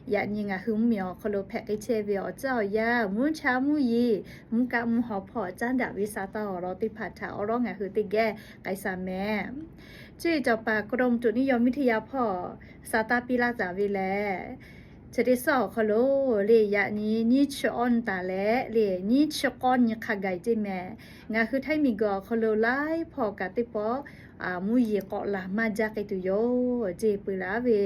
Yaꞈ nyi ngaˬ hui mvuhˇmiˬ awˬ hk'aw lo hpehꞈ k'ai chehˇ ve awˬ caˉ awˬ yanˇ, mvuhˇ cha mvuhˇ yeˬ, mvuhˇ kaˆ mvuhˇ haw hpawˇ caˉ daꞈ ve sa taˇ awˬ lawn teˇ hpaˍ htaꞈ awˉ lawˉ ngaˬ hui teˇ geh k'ai sha mehˍ. Cuˇ yiˍ cawˬ paˍ กรมอุตุนิยมวิทยา hpawˇ sa taˇ piˇ laˇ taˍ ve lehˬ, chi teˇ suhˉ awˬ hk'aw lo le yaꞈ nyi nyiˇ chi awˇ nyi taˍ leh le nyiˇ chi k'awˇ nyi hk'a gaˬ ceˇ mehˍ. Ngaˬ hui Htaiˇ miˬguiˬ awˬ hk'aw lo laiˉ hpawˇ kaꞈ teˇ pawˆ mvuhˇ yeˬ k'awꞈ laˬ maˇ jaˇ k'ai tuˬ yoˬ ceˇ. Peuˬ laˇ ve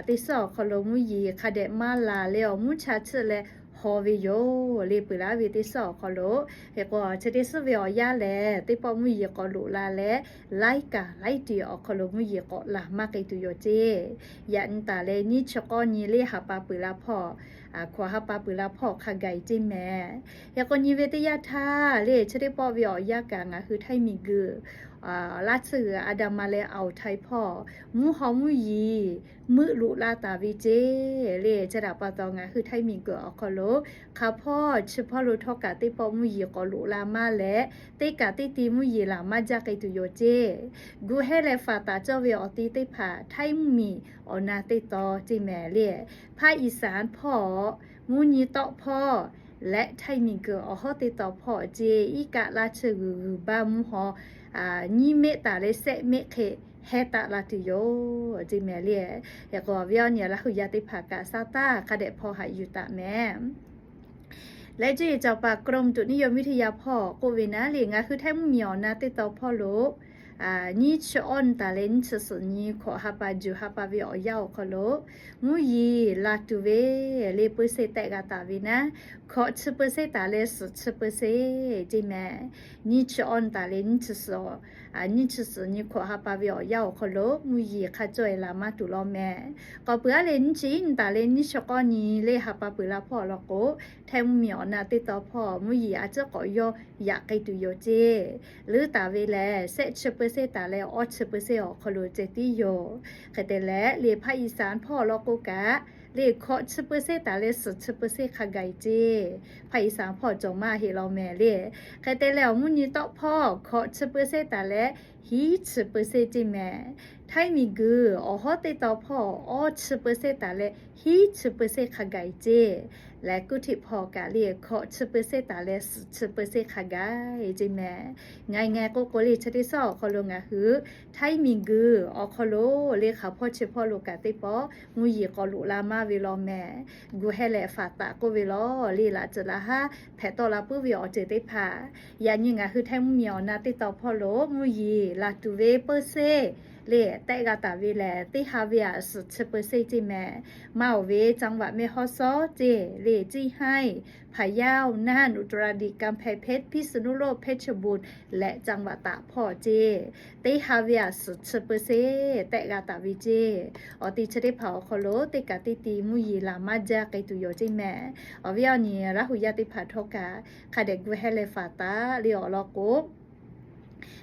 teˇ suhˉ awˬ hk'aw lo mvuhˇ yeˬ hk'a dehꞈ maˇ laˬ leh awˬ mvuhˇ cha chiˆ leh haw ve yoˬ le. Peuˬ laˇ ve teˇ suhˉ awˬ hk'aw lo, hk'e k'o chi teˇ suhˉ ve awˬ yanˇ lehˬ teˇ pawˆ mvuhˇ yeˬ k'awꞈ loꞈ la leh laiˉ kaꞈ laiˉ tiˍ awˬ hk'aw lo mvuhˇ yeˬ k'awꞈ laˬ maˇ k'ai tuˬ yoˬ ceˇ. Yaꞈ nyi taˍ leh nyiˇ chi k'awˇ nyi le ha pa peuˬ la hpawˇ, hkawꞈ ha pa peuˬ la hpawˇ hk'a gaˬ ceˇ mehˍ. Hk'e k'o nyi ve teˇ yanˇ htaˇ le chi teˇ pawˆ ve awˬ yanˇ kaꞈ ngaˬ hui Htaiˇ miˬguiˬ laˇ tsuhˇ g'uiˬ Andaman leh Awˬ htaiˍ hpawˇ mvuhˇ haw mvuhˇ yeˬ meuˆ loꞈ la taˍ ve ceˇ le. Chi htaꞈ pa taw ngaˬ hui Htaiˇ miˬguiˬ awˬ hk'aw lo hk'a hpawˇ chi hpawˇ lo htawˇ kaꞈ teˇ pawˆ mvuhˇ yeˬ k'awꞈ loꞈ la maˇ leh teˇ kaꞈ teˇ ti mvuhˇ yeˬ laˬ maˇ jaˇ k'ai tuˬ yoˬ ceˇ. Gu hehnˇ leh faˍ taˍ cawˇ ve awˬ ti teˇ hpaˍ Htaiˇ mvuhˇmiˬ awˬ na teˇ taw ceˇ mehˍ le. ภาคอีสาน hpawˇ, mvuhˇ nyi tawˆ hpawˇ leh Htaiˇ miˬguiˬ awˬ hawˉ teˇ taw hpawˇ ceˇ iˉ kaˆ laˇ tsuhˇ g'uiˬ g'uiˬ baˇ mvuhˇ haw nyiˇ meˆ taˍ leh shehˆ meˆ hk'e hehnˇ taˆ la tuˬ yoˬ ceˇ mehˍ le. Hk'e k'o ve awˬ nyi Laˇ huˍ yaˇ teˇ hpaˍ kaꞈ sa taˇ hk'a dehꞈ hpaw haꞈ yuˬ taˍ mehˍ. Leh cuˇ yiˍ cawˬ paˍ กรมอุตุนิยมวิทยา hpawˇ k'oˆ ve naˉ le ngaˬ hui Htaiˇ mvuhˇmiˬ awˬ na teˇ taw hpawˇ lo nyiˇ chi awˇ nyi taˍ leh nyiˇ chi suhˍ nyi hkawꞈ ha pa juˬ ha pa ve awˬ yanˇ awˬ hk'aw lo mvuhˇ yeˬ laˬ tuˬ ve le เปอร์เซ็นต์ tehˆ g'a taˍ ve naˉ, hkawꞈ chi เปอร์เซ็นต์ taˍ leh suhˍ chi เปอร์เซ็นต์ ceˇ mehˍ. Nyiˇ chi awˇ nyi taˍ leh nyiˇ chi suhˍ nyiˇ chi suhˍ nyi hkawꞈ ha pa ve awˬ yanˇ awˬ hk'aw lo mvuhˇ yeˬ hk'a cawˇ e laˬ maˇ tuˬ law mehˍ. K'awꞈ peuˬ aˉ leh nyiˇ chi iˉ nyi taˍ leh nyiˇ chi k'awˇ nyi le ha pa peuˬ la hpawˇ awˬ lawn k'o, Htaiˇ mvuhˇmiˬ awˬ na teˇ taw hpawˇ mvuhˇ yeˬ a ciˉ k'awꞈ yawˇ yaꞈ k'ai tuˬ yoˬ ceˇ. Leuˉ taˍ ve lehˬ shehˆ chi เปอร์เซ็นต์ taˍ leh awˇ chi เปอร์เซ็นต์ awˬ hk'aw lo ceh tiˉ yoˬ. Hk'e te leh le ภาคอีสาน hpawˇ awˬ lawn k'o kaꞈ le hkawꞈ chi เปอร์เซ็นต์ taˍ leh suhˍ chi เปอร์เซ็นต์ hk'a gaˬ e ceˇ. ภาคอีสาน hpawˇ cawˬ maˇ heˆ law mehˍ le. Hk'e te leh awˬ mvuhˇ nyi tawˆ hpawˇ hkawꞈ chi เปอร์เซ็นต์ taˍ leh hiˉ chi เปอร์เซ็นต์ ceˇ mehˍ. Htaiˇ miˬguiˬ awˬ hawˉ teˇ taw hpawˇ awˇ chi เปอร์เซ็นต์ taˍ leh hiˉ chi เปอร์เซ็นต์ hk'a gaˬ e ceˇ. Leh กรุงเทพ hpawˇ kaꞈ le hkawꞈ chi เปอร์เซ็นต์ taˍ leh suhˍ chi เปอร์เซ็นต์ hk'a gaˬ e ceˇ mehˍ. Ngaˬ ngaˬ k'oˆ k'o le chi teˇ suhˉ awˬ hk'aw lo ngaˬ hui Htaiˇ miˬguiˬ awˬ hk'aw lo le hk'a hpawˇ chi hpawˇ lo kaꞈ teˇ pawˆ mvuhˇ yeˬ k'awꞈ loꞈ la maˇ ve law mehˍ. Gu hehnˇ leh faˍ taˍ k'oˆ ve law le laꞈ ceuˬ laꞈ haˉ hpehꞈ tawˆ la puiˉ ve awˬ ceuˬ teˇ hpaˍ, yaꞈ nyi ngaˬ hui Htaiˇ mvuhˇmiˬ awˬ na teˇ taw hpawˇ lo mvuhˇ yeˬ laˬ tuˬ ve เปอร์เซ็นต์ le tehˆ g'a taˍ ve lehˬ teˇ ha ve aꞈ suhˍ chi เปอร์เซ็นต์ ceˇ mehˍ. Maˇ oˬ ve จังหวัดแม่ฮ่องสอน ceˇ le, เชียงราย พะเยา น่าน อุตรดิตถ์ กำแพงเพชร พิษณุโลก เพชรบูรณ์ leh จังหวัดตาก hpawˇ ceˇ teˇ ha ve aꞈ suhˍ chi เปอร์เซ็นต์ tehˆ g'a taˍ ve ceˇ. Awˬ te chi teˇ hpaˍ awˬ hk'aw lo teˇ kaꞈ teˇ ti mvuhˇ yeˬ laˬ maˇ jaˇ k'ai tuˬ yoˬ ceˇ mehˍ. Awˬ viˉ awˬ nyi Laˇ huˍ yaˇ teˇ hpaˍ htawˇ kaꞈ hk'a dehꞈ gu hehnˇ leh faˍ taˍ le awˬ lawn k'o,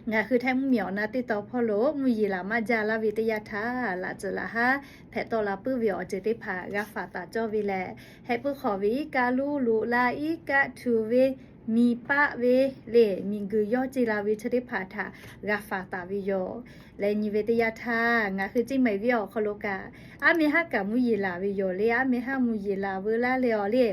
ngaˬ hui Htaiˇ mvuhˇmiˬ awˬ na teˇ taw hpawˇ lo mvuhˇ yeˬ laˬ maˇ jaˇ laˇ ve teˇ yanˇ htaˇ, laꞈ ceuˬ laꞈ haˉ hpehꞈ tawˆ la puiˉ ve awˬ ceuˬ teˇ hpaˍ g'a faˍ taˍ cawˇ ve lehˬ, heh puiˉ hk'awꞈ ve iˉ kaˆ luˇ loꞈ la, iˉ kaˆ htu ve, miˬ paˆ ve le, miˬguiˬ yawˇ ce la ve chi teˇ hpaˍ htaꞈ g'a faˍ taˍ ve yoˬ. Leh nyi ve teˇ yanˇ htaˇ ngaˬ hui ceˇ mehˍ ve awˬ hk'aw lo kaꞈ, aˉ meh haˉ kaꞈ mvuhˇ yeˬ laˬ ve yoˬ le. Aˉ meh haˉ mvuhˇ yeˬ laˬ veu laˇ leh awˬ le,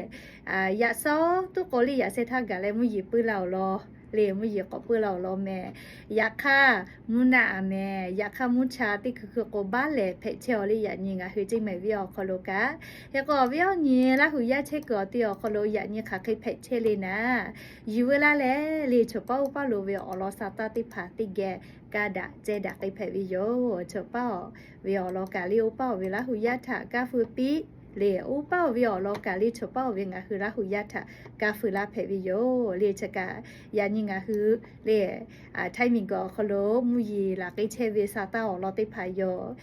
yaꞈ shawˉ tuˉ k'o le yaꞈ sheh htaˇ gaˬ leh mvuhˇ yeˬ puiˉ la awˬ lawn le, mvuhˇ yeˬ k'awꞈ puiˉ la awˬ lawn mehˍ. Yaꞈ hk'aˇ mvuhˇ naˆ aˬ mehˍ, yaꞈ hk'aˇ mvuhˇ cha teˇ hkui hkui k'o baˉ lehˬ hpehꞈ chehˇ awˬ le. Yaꞈ nyi ngaˬ hui ceˇ mehˍ ve awˬ hk'aw lo kaꞈ, hk'e k'o awˬ viˉ awˬ nyi Laˇ huˍ yaˇ chehˇ kuiˬ awˬ te awˬ hk'aw lo yaꞈ nyi hk'aˬ hk'e hpehꞈ chehˇ le naˍ, yuˬ veu laˇ leh le chaw paˉ oˇ paˉ lo ve awˬ lawn sa taˇ teˇ hpaˍ teˇ geh kaˇ daꞈ ceh daꞈ k'ai hpehꞈ ve yoˬ. Chaw paˉ oˬ ve awˬ lawn kaꞈ le oˇ paˉ oˬ ve Laˇ huˍ yaˇ htaꞈ kaˇ feu piˇ le, oˇ paˉ oˬ ve awˬ lawn kaꞈ le chaw paˉ oˬ ve ngaˬ hui Laˇ huˍ yaˇ htaꞈ kaˇ feu laˇ hpehꞈ ve yoˬ le. Chi kaꞈ yaꞈ nyi ngaˬ hui le Htaiˇ miˬguiˬ awˬ hk'aw lo mvuhˇ yeˬ laˬ k'ai chehˇ ve sa taˇ awˬ lawn teˇ hpaˍ yoˬ.